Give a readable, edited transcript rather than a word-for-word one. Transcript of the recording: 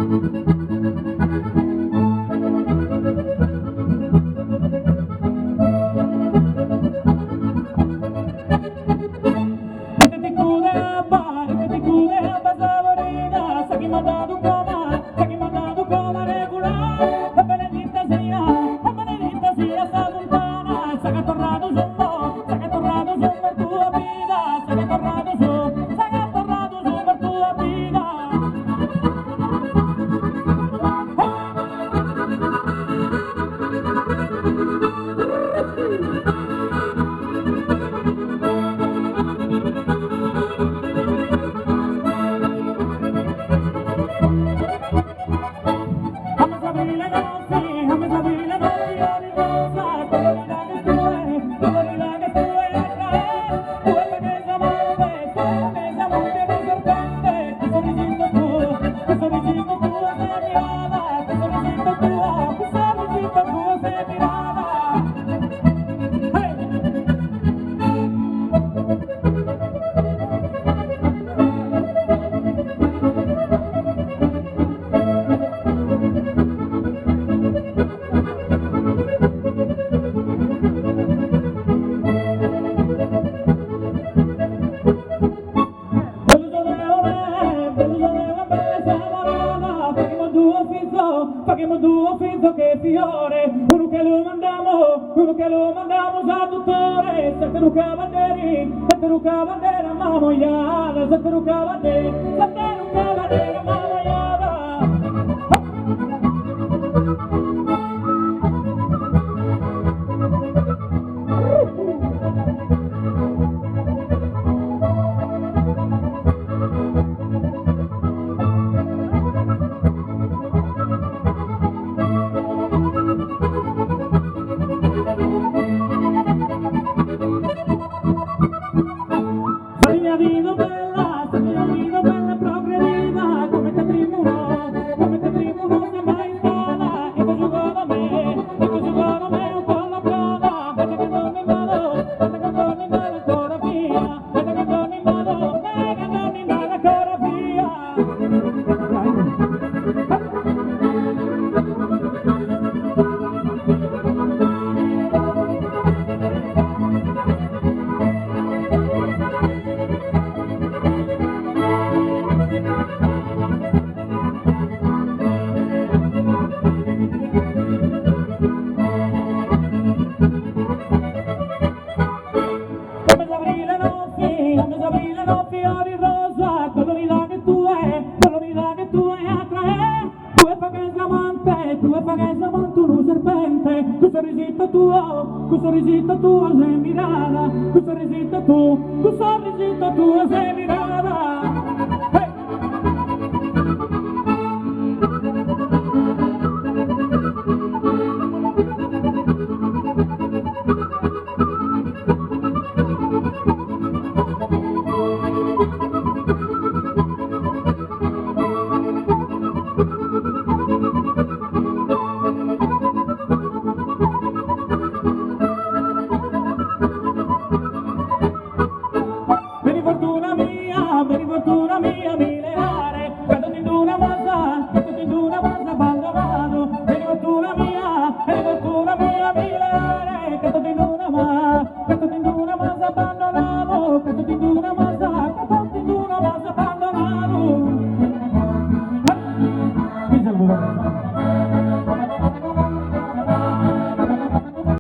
Ite ticu de abba, ite ticu de abba saborida, sa chi m'at dadu coma, sa chi m'at dadu coma regulare, e benedita sia, e benedita sia sa funtana, sa ch'at torradu su sa ch'at torradu su mortu a vida, sa ch'at torradu su, sa ch'at torradu su mortu a vida. Faghimus duos fizos che fiore, unu che lu mandamus, unu che lu mandamus a dutore, s'ateru cavadderi, s'ateru cavadderi a Mamoiada, s'ateru cavadderi, s'ateru cavadderi a Mamoiada. Sardigna t'ido bella, Sardigna t'ido bella progredida, comente primu no, comente primu no ses mai istada, in su coro meu, in su coro meu collocada, e cando mi vado, e cando mi vado ancora via, e cando mi vado, e cando mi vado ancora via. Come s'aprile no fi, come s'aprile no fiori rosa, colorida che tue, colorida che tue attrae, tue faghes amante, tue faghes amante unu serpente, cun sorrisitto tuo, cun sorrisitto tuo sei mirada, cun sorrisitto tuo, cun sorrisitto tuo sei mirada. Hey! Veni fortuna mia, veni fortuna mia, mi leare, ca in una masa, ca in una masa abbandonato. Veni fortuna mia, veni fortuna mia, mi leare, ca in una ma, ca in una masa abbandonato, ca in una masa, ca in una masa abbandonato.